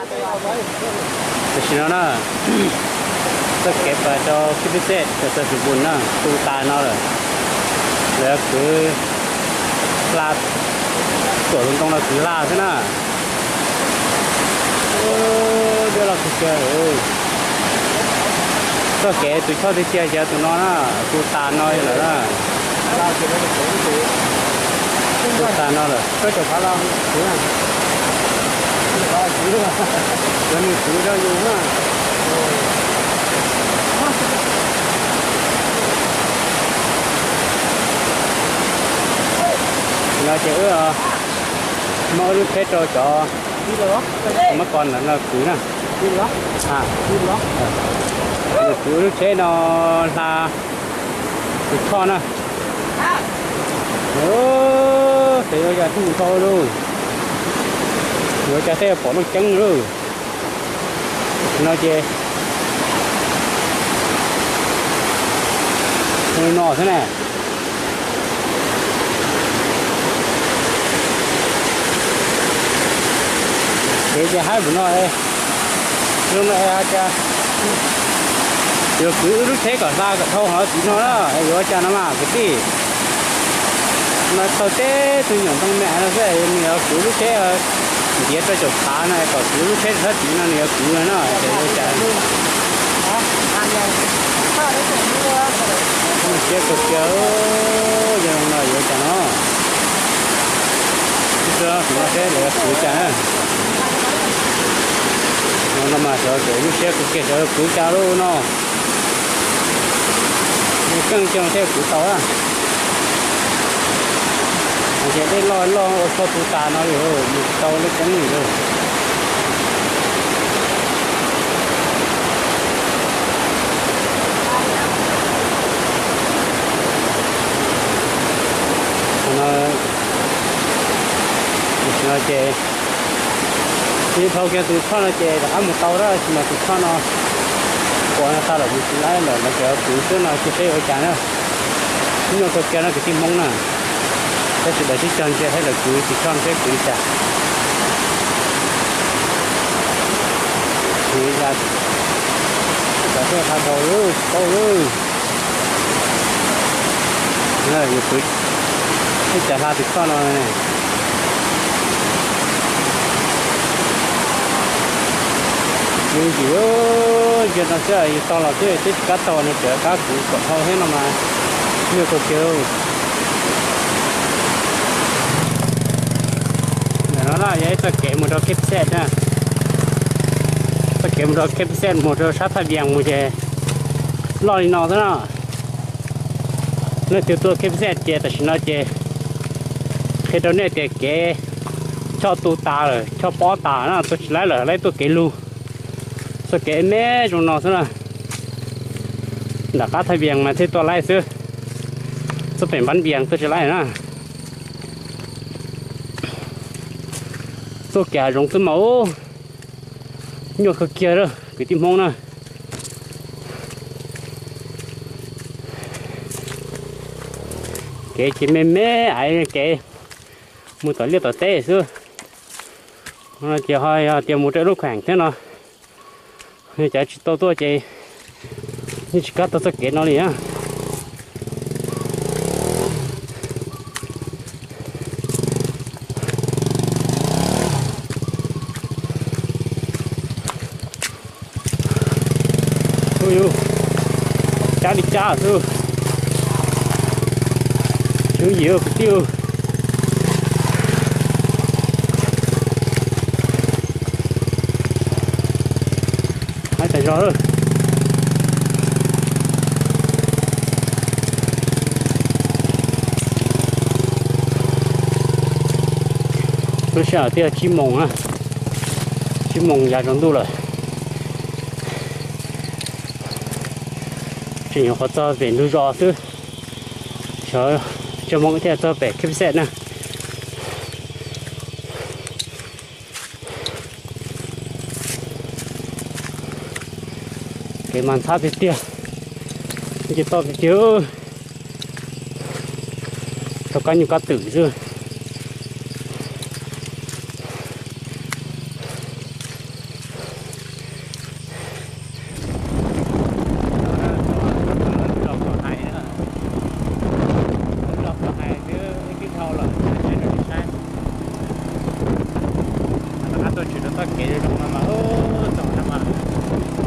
Tam sim no na, txoj kev pas rau Khib Xej, rau Xab Xwm Npus na, tu tas no lawm. Lawv yuav kwv hla, tuam tus ntoo no kwv hla xwb na. Dej los kawg kiag. Txoj kev tus choj tiag tiag ces tus no na, tu tas no lawm na. Tu tas no lawm. Cov nws kwv rau yus na. No ces wb muab wb lub tsheb rau cov, muab cov no kwv na. Nws kwv lub tsheb no hla tus choj na. Ces yuav cas thiaj mus tau lauj. Yuav cas thiaj pom looj ceeb lauj. No ces ua li no xwb na. Kev ces haib npaum no, zoo no hais tias yuav kwv wb lub tsheb kom hla kom dhau hauv tid no na, yuav ua cas no mas kwv tij. Mas tau teb tus nyuam ntoo me no xwb, nws yuav kwv lub tsheb ntiav rau caum phav no kom kwv lub tsheb rau sab tid no nws yuav kwv no na, ces yuav ua cas. Siab kawg kiag, yog no yuav ua cas no. Ib pliag no seb lawv yuav kwv cas na. No mas xyov lub siab kawg kiag xyov yuav kwv cas lauj no. Keej cog thiaj kwv tau na. Ces dej loj loj ua txog tu tas no yog mus tsis tau lub ceeb li lawm. Qhov no, tam sim no ces ib dhau kiag tus choj no ces rov qab mus tau na, tab sis mas tus choj no puas no tau lawm mus tsis laib lawm, lawv tseem kwv xwb no cia seb yuav ua cas na. Ib nyuag kawg kiag no kwv tij Hmoob na, tab sis daws sib cog ntsia saib lawv kwv tus choj no seb kwv li cas. Kwv li cas, tsis tau hla dhau lawm, tsis paub lawm. Yus kwv, ib cas hla tus choj no. Yus ntsia no xwb yus tau los xwb twb tsis kam tau no, tseem kab kwv kom dhau thiab no mas, nyuaj kawg kiag. Ntawm no na yog ib txoj kev mus rau Khib Xej na. Txoj kev mus rau Khib Xej mus rau sab Thaj Vias mus ces loj li no xwb na. Leej twg tuaj Khib Xej ces tam sim no ces qhia rau nej tias kev choj tu tas lawm, choj pob tas na, tuaj tsis laib lawm, laib tuaj kev lug. Txoj kev me zoo no xwb na. Nram qab Thaj Vias mas thiaj tuaj laib xwb. Txoj pem Npab Vias tuaj tsis laib na. Tuaj kev hav zoov xwb mas ub, nyuaj kawg kiag lawm kwv tij Hmoob na. Kev ces me me aiv, kev mus tom liaj tom teb xwb. Ces ho yog tias mus rau lub kheem thiab no, cov tsis tau tuaj ces yeej tsis kam tau txoj kev no li na. Ub, cab li cab xwb. Tswv yim kwv tij. Haib tas zog lawm. Lub sij hawm twb yog tsib moos na, tsib moos yav tsaus ntuj lawm. Tseem nyuam qhuav txog pem ntug zos xwb, xyov tsis muaj thiaj txog pem Khib Xej na. Kev mas ntxhab tiag tiag, nce toj tiag tiag, rau kab nyuj kab twm xwb. Tshwm rau txoj kev zoo no mas, txog no mas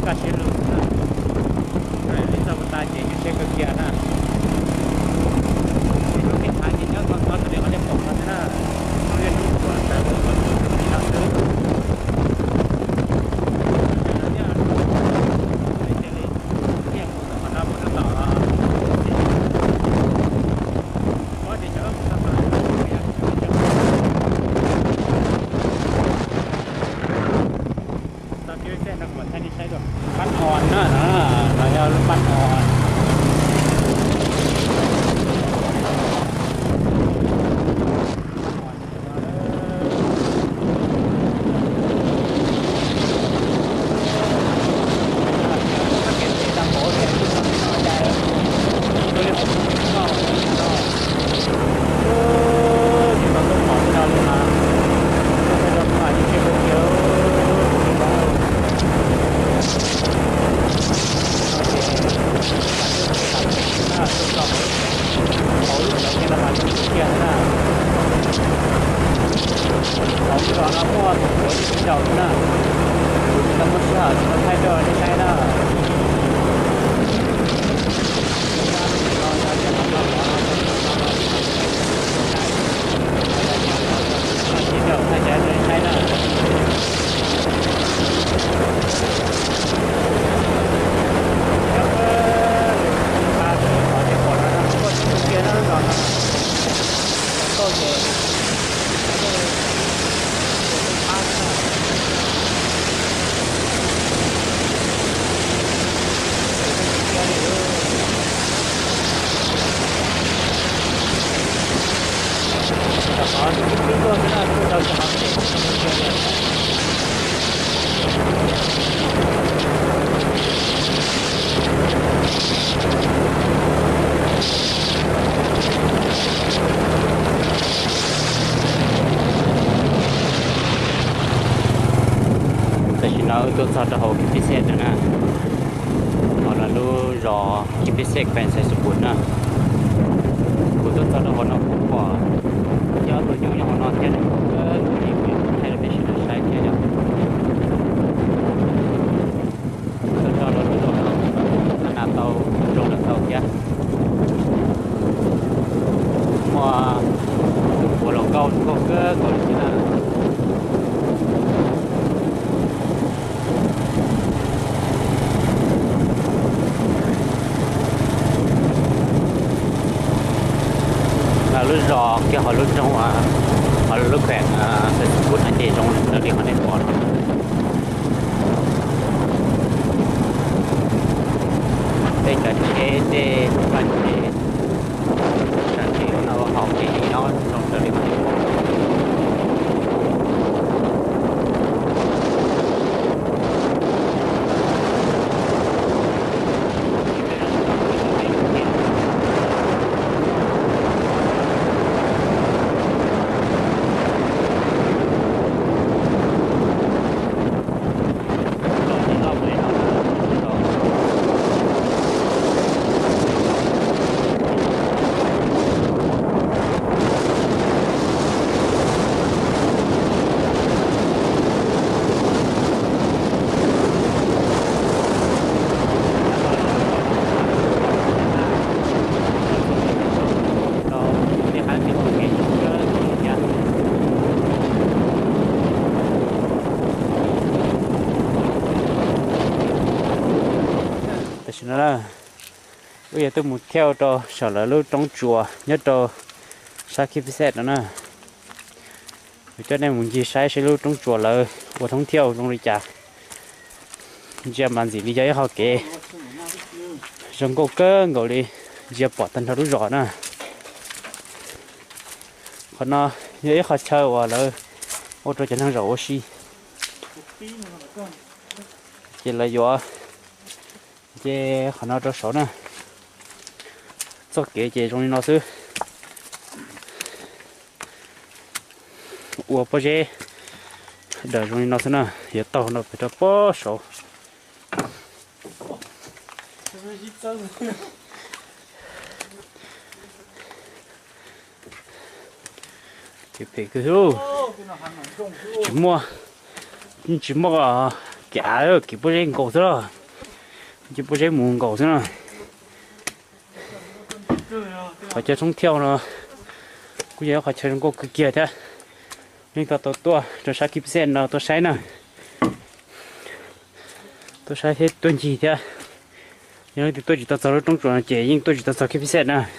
kaj siab lug na. Li txog puag ta ces nyuaj siab kawg kiag na. Ces lub neej hav ces nyob txog txog li qhov nej pom no xwb na. Lub liaj lub tsuas ntawd lub tsuas li no xwb. Pab os na, no yog lub pab os. Hauv lub zos no muaj tus tsuav ib tsis zaum na, tsis tau muaj sij hawm tsis tau thaij rau nej saib na. Thaij rau nej saib na. Qhov nej pom no kuj tiag na, los tau ces Tam sim no wb tuaj txog rau hauv Khe Pis Xej no na, ho lub zos Khe Pis Xej Pes Xais Xus Pus na. Kuv tuaj txog rau hauv no kuv pom cov tus nyuj nyob hauv no thiab, kuv thaij rau peb sawv daws saib thiab yom. Tau tso los lub zos no, nas tau, zoo lawm tau thiab. Muaj ua los nkauj nkauj kawg nkaus li thiab na. Lub zos kiag hauv lub nroog, hauv lub kheem Xais Xus Pus no ces zoo raws li qhov nej pom no. Tej cov tsheb, tej vaj tse, sab tsheb no haus ces nyob zoo raws li qhov nej pom. Tam sim no wb yuav tuaj mus thauj rau saum lawv lub roob tsuas nyob rau sab Khe Pis Xej no na. Kuv coj nej mus ncig saib seb lub roob tsuas lawv ua thoob thiauj zoo li cas. Ntsia mas ntxim li yog ib qho kev zoo nkauj kawg nkaus li, ntsia pom tag nrho lub zos na. Qhov no yog ib qho chaw uas lawv ua rau cov neeg zaum ua si, ces lawv yuav nce qhov no rau saud na. Txoj kev ces zoo li no xwb. Ua pob zeb daws zoo li no xwb na, yuav taug no pem rau pob saud. Phem phem kawg, tsis muaj Yeej tsis muaj kev av, kev pob zeb nkaus xwb los, ces pob zeb mus nkaus xwb na. Qhov chaw thoob thiauj no kuj yog qhov chaw zoo nkauj kawg kiag thiab. Yeej tau tau tuaj rau sab Khib Xej no tuaj saib na, tuaj saib thiab tuaj ncig thiab. Yog leej twg tuaj tsis tau txog lub roob tsuas no ces yeej tuaj tsis tau txog Khib Xej na.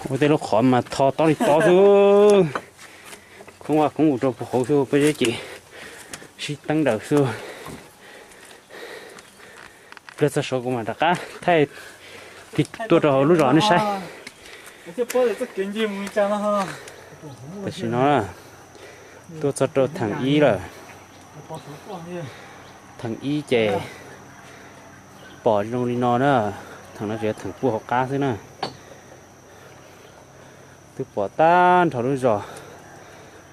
Ua tej lub qhov mas tho tob li tob xwb, khoob vaj khoob ub rau puag hauv xwb, pob zeb ces sib teeb daws xwb. Pliag txog saud kuv mam rov qab thaij tig tuaj rau hauv lub zos nej saib. Tam sim no tuaj txog rau theem ib lawm. Theem ib ces pom zoo li no na, theem no tseem yog theem puag hauv qab xwb na. Twb pom tag nrho lub zos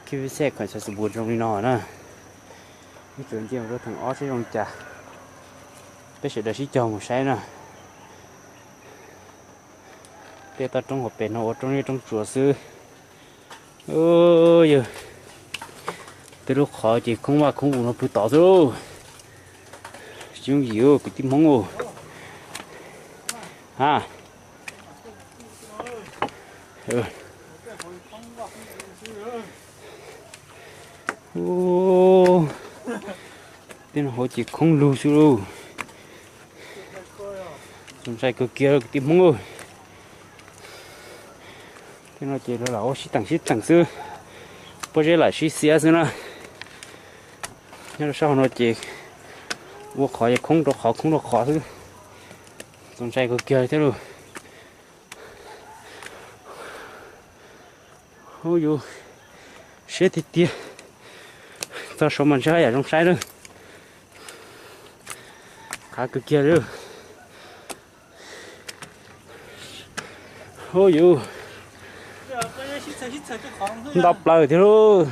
Khib Xej Khuam Xais Xus Npus zoo li no na. Wb tsuas nce mus rau theem ob seb zoo li cas, peb sawv daws sib cog mus saib na. Tej toj roob hauv pes no ua roob zeb roob tsuas xwb. Yog tej lub qhov ces khoob vaj khoob ub no pw tod xwb. Tsis yooj yim kwv tij Hmoob. Ha, tej no hauv ces khoob lug xwb lauj. Txaus ntshai kawg kiag kwv tij Hmoob. Tej no ces lawv lam ua sib teem sib teem xwb, pob zeb lam sib xiab xwb na. Nyob rau sab hauv no ces ua qhov khoob rau qhov khoob rau qhov xwb. Txaus ntshai kawg kiag thiab lauj. Ub, yus siab tiag tiag. Txog saud mas ntshe haj yam zoo saib lawm. Qab kawg kiag li. Ub, yus ntau plaws thiab lauj.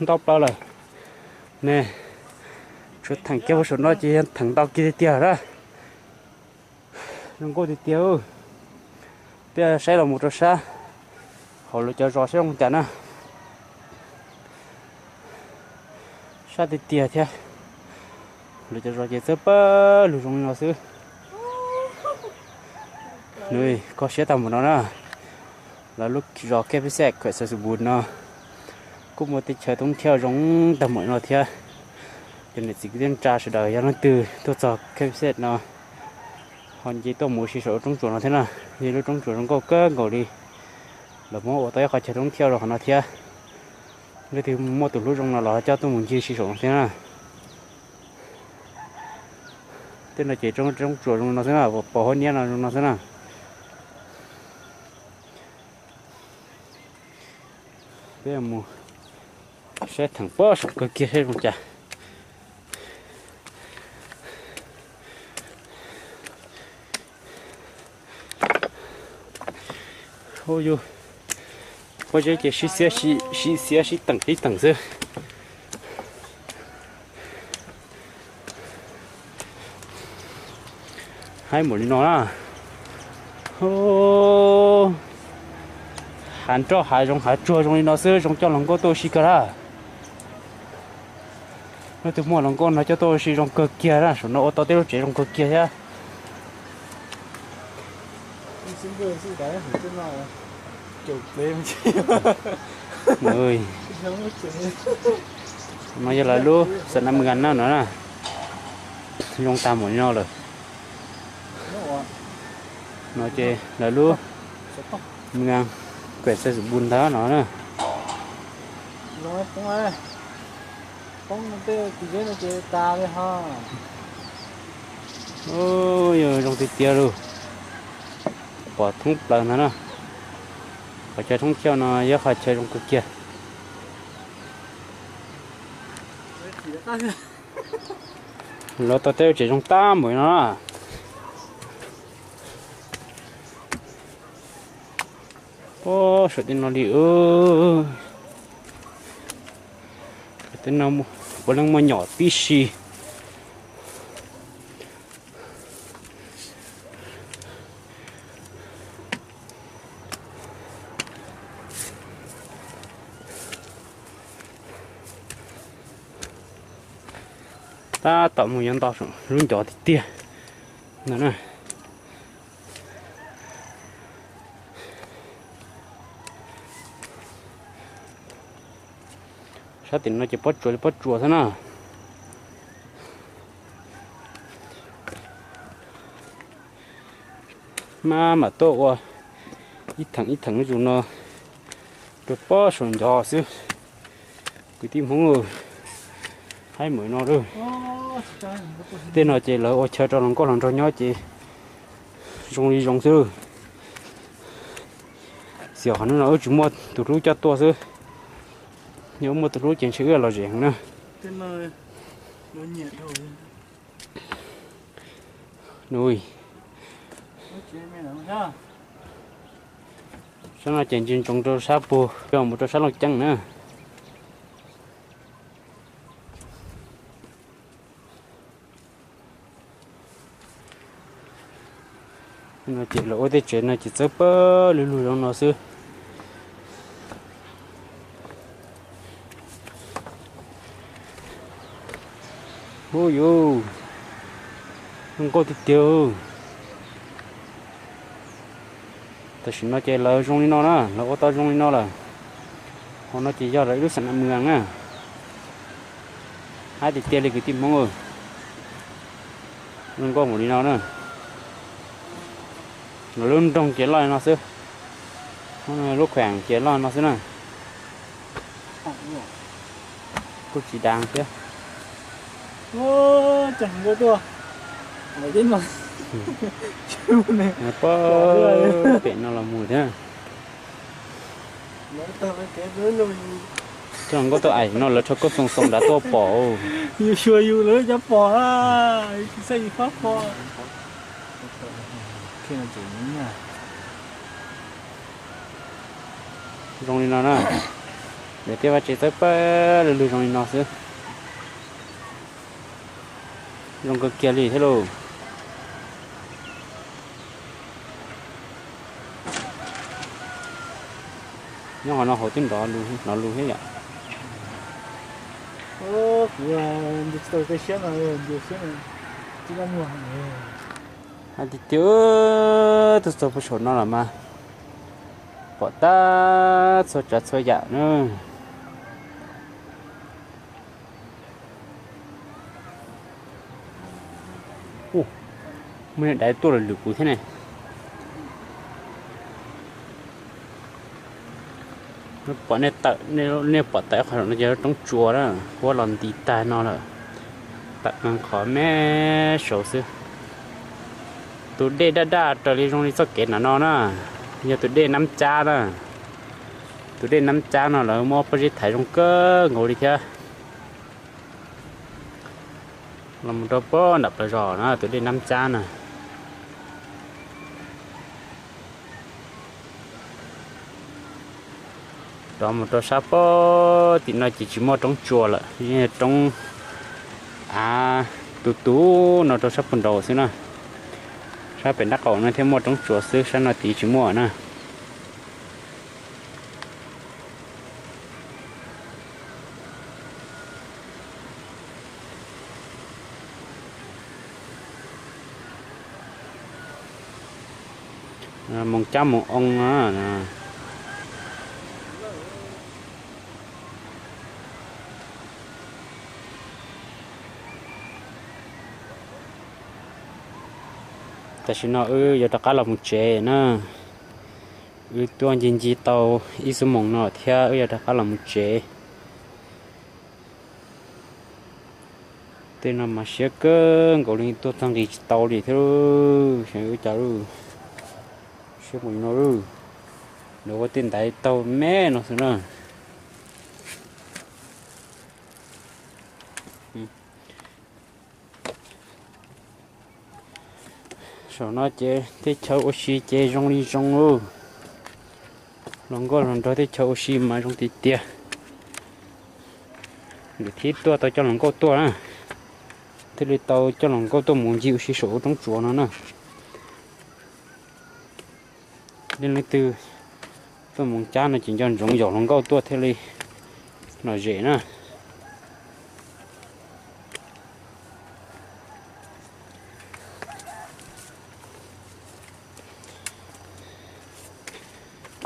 Ntau plaws lawm ne. Tshuav theem kiag puag saum no ces yog theem ntau kiag tiag tiag lawm. Zoo nkauj tiag tiag. Peb saib los mus rau sab hauv lawv cov zos saib zoo cas na. Sab tiag tiag thiab. Lawv cov zos ces txawb pawg lug zoo li no xwb. Nws kho siab tag npaum no na. Lawv lub zos Khib Xej Khuam Xais Xus Npus no kuj muaj tej chaw thoob thiauj zoo tag npaum no thiab. Cov niam txiv kwv tij neej tsa sawv daws yog leej twg tuaj txog Khib Xej no ho nce tuaj mus ua si saum lub roob tsuas no thiab na. Yog lub roob tsuas zoo nkauj kawg nkaus li. Lawv muab ua tau ib qhov chaw thoob thiauj rau qhov no thiab. Leej twg muaj tus hlub zoo no los coj tuaj mus ncig si saum no thiab na. Tej no ces roob tsuas zoo no xwb na, pos huab niab no zoo no xwb na. Peb mus saib theem pob saum kawg kiag saib zoo cas. Ub, yus pob zeb ces sib xiab sib teem sib teem xwb. Haib npaum li no na. Hav nroj hav zoov hav tsuag zoo li no xwb zoo coj hluas nkauj tuaj ua si kawg na. Leej twg muaj hluas nkauj no coj tuaj ua si zoo kawg kiag na, saum no ua tau tej lub tsev zoo kawg kiag thiab. No yog lawv lub xa na mws as na no na. Zoo tag npaum li no lawm. No ces lawv lub mws as kuam xais xus npus ntawd no na. Yog zoo tiag tiag lauj. Pom thoob plaws ntag na. Qhov chaw thoob thiauj no yog qhov chaw zoo kawg kiag. Lawv tau tej tsev zoo tab npaum no na. Saum tej no li, tej no puav leej muaj nyom tib si. Tab tom mus yuav nto saum lub ncov tiag tiag no na. Sab tim no ces pob tsuas li pob tsuas xwb na. Mas mam tuaj ua ib theem ib theem zus no rau pob saum ncov xwb. Kwv tij Hmoob, haib mus no lawm. Tej no ces lawv ua chaw rau hluas nkauj hluas nraug nyob ces zoo li zoo xwb. Xyov qhov no wb tsis muaj tus hlub coj tuaj xwb. Yog muaj tus hlub ces ntshe wb los zem heev na. Sab no ces ntsia ntsoov rau sab puag mus rau sab Looj Ceeb na. No ces lawv ua tej tsev no ces txawb pawg lug lug zoo no xwb. Ub yuv, zoo nkauj tiag tiag. Tam sim no ces lawv zoo li no na, lawv ua tau zoo li no lawm. Qhov no ces yog lawv ib lub xam nam mws na. Haib tiag tiag li kwv tij Hmoob. Zoo nkauj npaum li no na. Lawv lub nroog ces loj li no xwb. Lub khuam ces loj li no xwb na. Kuj tsis dav thiab. Pem no los mus thiab. Coj hluas nkauj tuaj aim no lawv rho kauj xoo xoo nrad tuaj pom. Yus xyuas yus lawv cov pom, yus tsis xav yus fab pom. Zoo li no na. Lawv tej vaj tsev txawb pawg lug lug zoo li no xwb. Zoo kawg kiag li thiab lauj. Nyob qhov no hauv twb nrov lus thiab yom. Kuv ntsia tsis tau tej siab no, ntsia siab no tsis muaj. Hais tiag tiag, tuaj txog puag saum no los mas pom tag txhua tsav txhua yam na. Muaj niag daiv tuaj los lwm kuv thiab ne. Pom nej tawm, nej pom tawm qhov no ces roob tsua na, huab los nti tag no lawm. Tawm qhov me saud xwb. Tus dej daj daj raws li zoo li txoj kev nram no na, yog tus dej Nab Cab na. Tus dej Nab Cab no lawv muab pob zeb thaiv zoo kawg nkaus li thiab. Los mus rau pem nram plawv zos na, tus dej Nab Cab na. Rov mus rau sab pem tim no ces tsis muaj roob tsua lawm, yeej yog roob av tus tus no rau sab puag nraud xwb na. Sab pem nraub qaum no thiaj muaj roob tsua xwb, sab no tid tsis muaj na. Moos Cab Moos Oo no. Tam sim no wb yuav rov qab los mus tsev na. Wb tuaj ncig ncig tau ib xuab moos no thiab wb yuav rov qab los mus tsev. Tej no mas siab kawg nkaus li, tuaj txog nqis tsis tau li thiab. Xyov wb cas, siab mus no, lawv ua tej ntaiv taug me no xwb na. Saum no ces teb chaws ua si ces zoo li zoo. Hluas nkauj hluas nraug teb chaws ua si mas zoo tiag tiag. Lwm thib tuaj tau coj hluas nkauj tuaj na, thiaj li tau coj hluas nkauj tuaj mus ncig ua si saum roob tsuas no na. Leej twg tuaj mus cab no ces nco ntsoov yog hluas nkauj tuaj thiaj li lom zem na.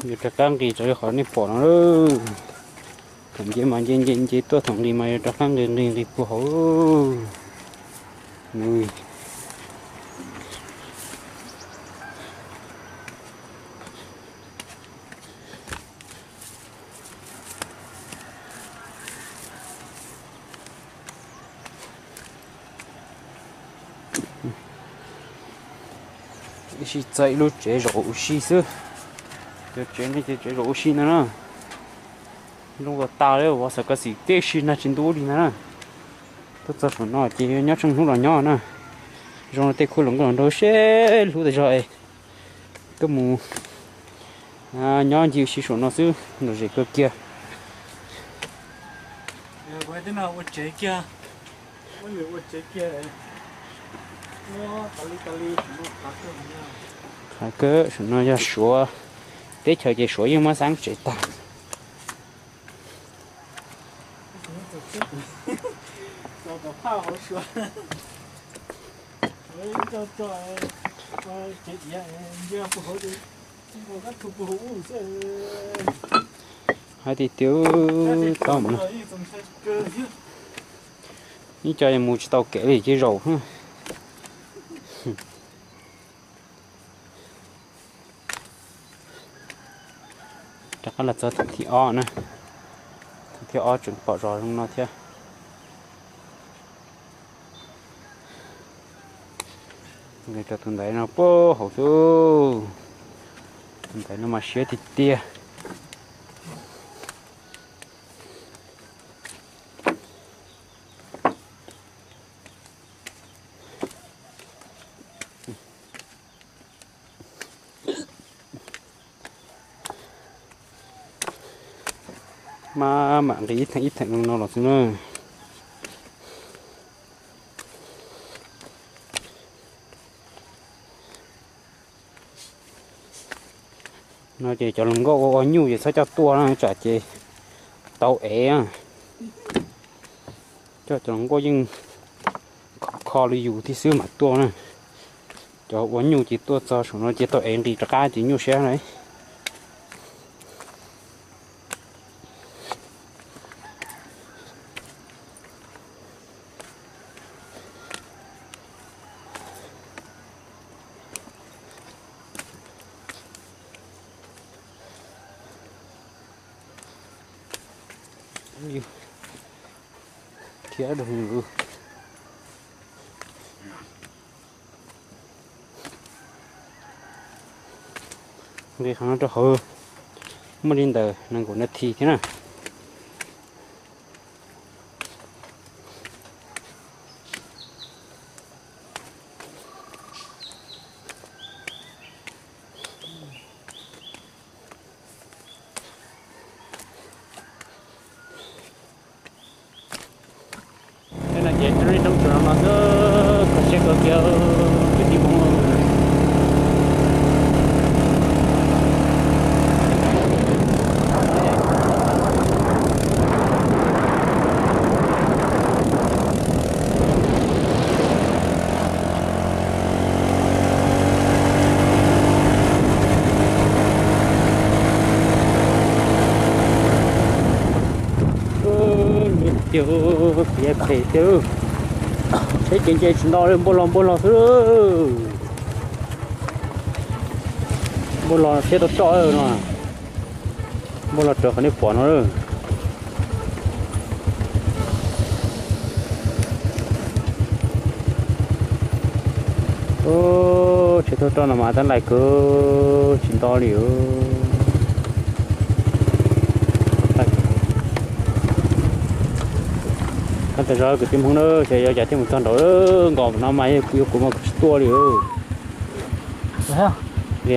Yuav rov qab nqis rau qhov nej pom no. Thaum nce mas nce nce nce tuaj, thaum nqis mas yuav rov qab nqis nqis nqis puag hauv. Ib sij txog ib lub tsev zaum ua si xwb. Cov tsev no ces tsev zaum ua si ntag na. Zoo ua tas li, ua xav kov xim tib si nag tsis ntub li ntag na. Tuaj txog saum no ces nyob tsheej hnub los nyob na. Zoo li tej khub hluas nkauj hluas nraug sib hlub tas zog es koj mus nyob ncig ua si saum no xwb lom zem kawg kiag. Qhov kawg saum no yog Suav, teb chaws ces Suav yeej muab xab tsev tag. Hais tias tias tau mus no, ib co mus tsis tau kev li ces zaum. Rov qab los txog thib ob na. Thib ob tseem pom zos zoo no thiab. Nqis rau tus ntaiv no puag hauv xwb. Tus ntaiv no mas siab tiag tiag. Mas mam nqis ib theem ib theem no los xwb na. No ces cov hluas nkauj ua ua nyuj ces txhob coj tuaj na tsam ces tau ev. Coj cov hluas nkauj yeej khov kho li yus thiab xwb mam tuaj na. Cov ua nyuj ces tuaj txog saum no ces tau ev nqis rov qab ces nyuaj siab na. Thiab dog nqis qhov no rau hauv muaj li ntawm nees nkaum nas this thiab na. Ces no ces rau li roob tsuas no xwb, kho siab kawg kiag kwv tij Hmoob. Tiag, phem tiag, tsheb ces nce tsis nto li, npauj los npauj los xwb. Npauj los siab tau roj no, npauj los raws qhov nej pom no. Tsheb thauj roj no mas tab lais kawg tsis nto li. Qab tas zog kwv tij Hmoob na, xyov yuav cas thiaj mus txog nraud, nkaus no mas yog kuv mas kuv tsis tuaj li. Li,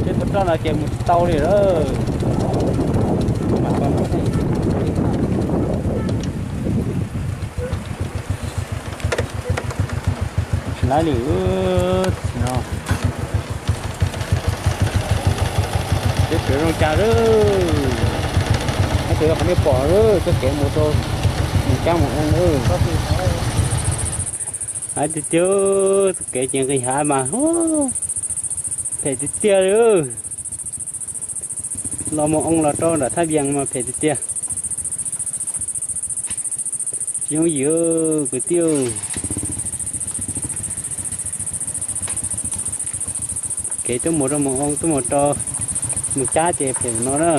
tsheb thauj roj no ces mus tsis tau li lawm. Tsis laib li no. Peb sawv zoo cas lawm. Peb sawv zoo qhov nej pom lawm, txoj kev mus rau mus cab mus oo lawm. Hais tiag tiag, txoj kev ces nqis hav mas phem tiag tiag li. Los mus oo los rau nram Thaj Vias mas phem tiag tiag. Tsis yooj yim kwv tij. Kev tuaj mus rau mus oo tuaj mus rau mus cab ces phem no na.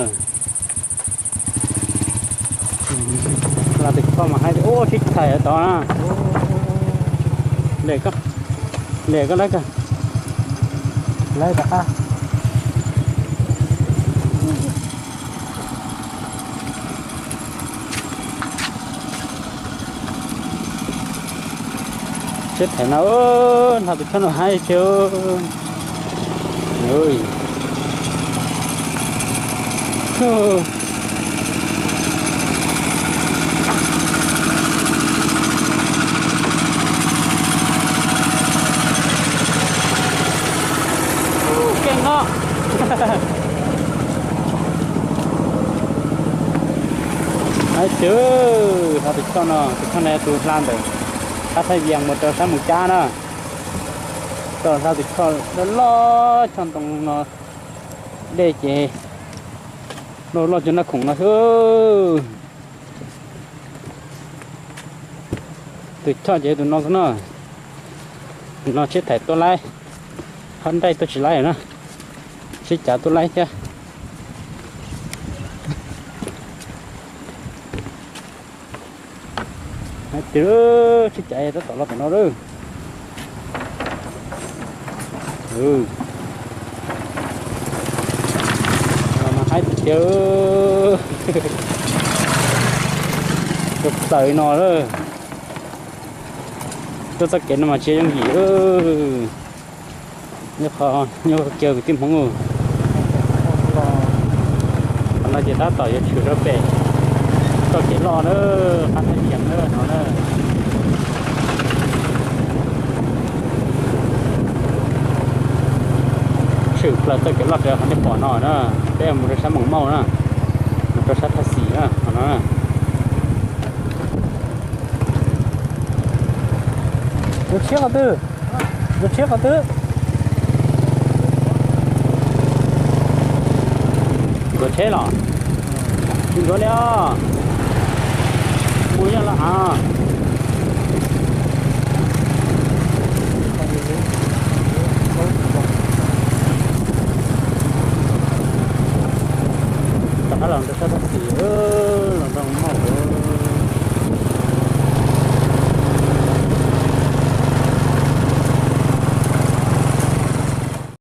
Los tus choj mas haib ub sib txhais tod na. Liam koj, liam koj lawv kawg, lawv tom qab. Sib txhais no, hla tus choj no haib tiag. Keej os. Haib tiag, hla tus choj no, tus choj no yog tus hla ntawm qab Thaj Vias mus rau sab Moos Cab na. Koj hla tus choj loj loj, choj ntoo no dej ces loj loj cuag naj khoom no xwb. Tus choj ces tus no xwb no. Tus no sib txhais tuaj laib, hab nraij tuaj tsis laib na, sib cav tuaj laib thiab. Haib tiag, sib cav tab tom los tom no lawm. Los mas haib tiag tiag. Tuaj txawm no lawm. Tuaj txoj kev no mas tsis yooj yim. Nyob qhov, nyob qhov kiag kwv tij Hmoob. Qhov no ces tab tom yuav tshwm rau pem txoj kev loj na, qab Thaj Vias na no na. Tshwm plaws txoj kev loj rau qhov nej pom no na, peb mus rau sab Moos Mauj na, mus rau sab Thaj Xis na, qhov no na. Tus tshiab qhov twg? Tus tshiab qhov twg? Ntxuav tsheb los? Tsis ntxuav li os. Mus yog los av. Rov qab los rau sab Thaj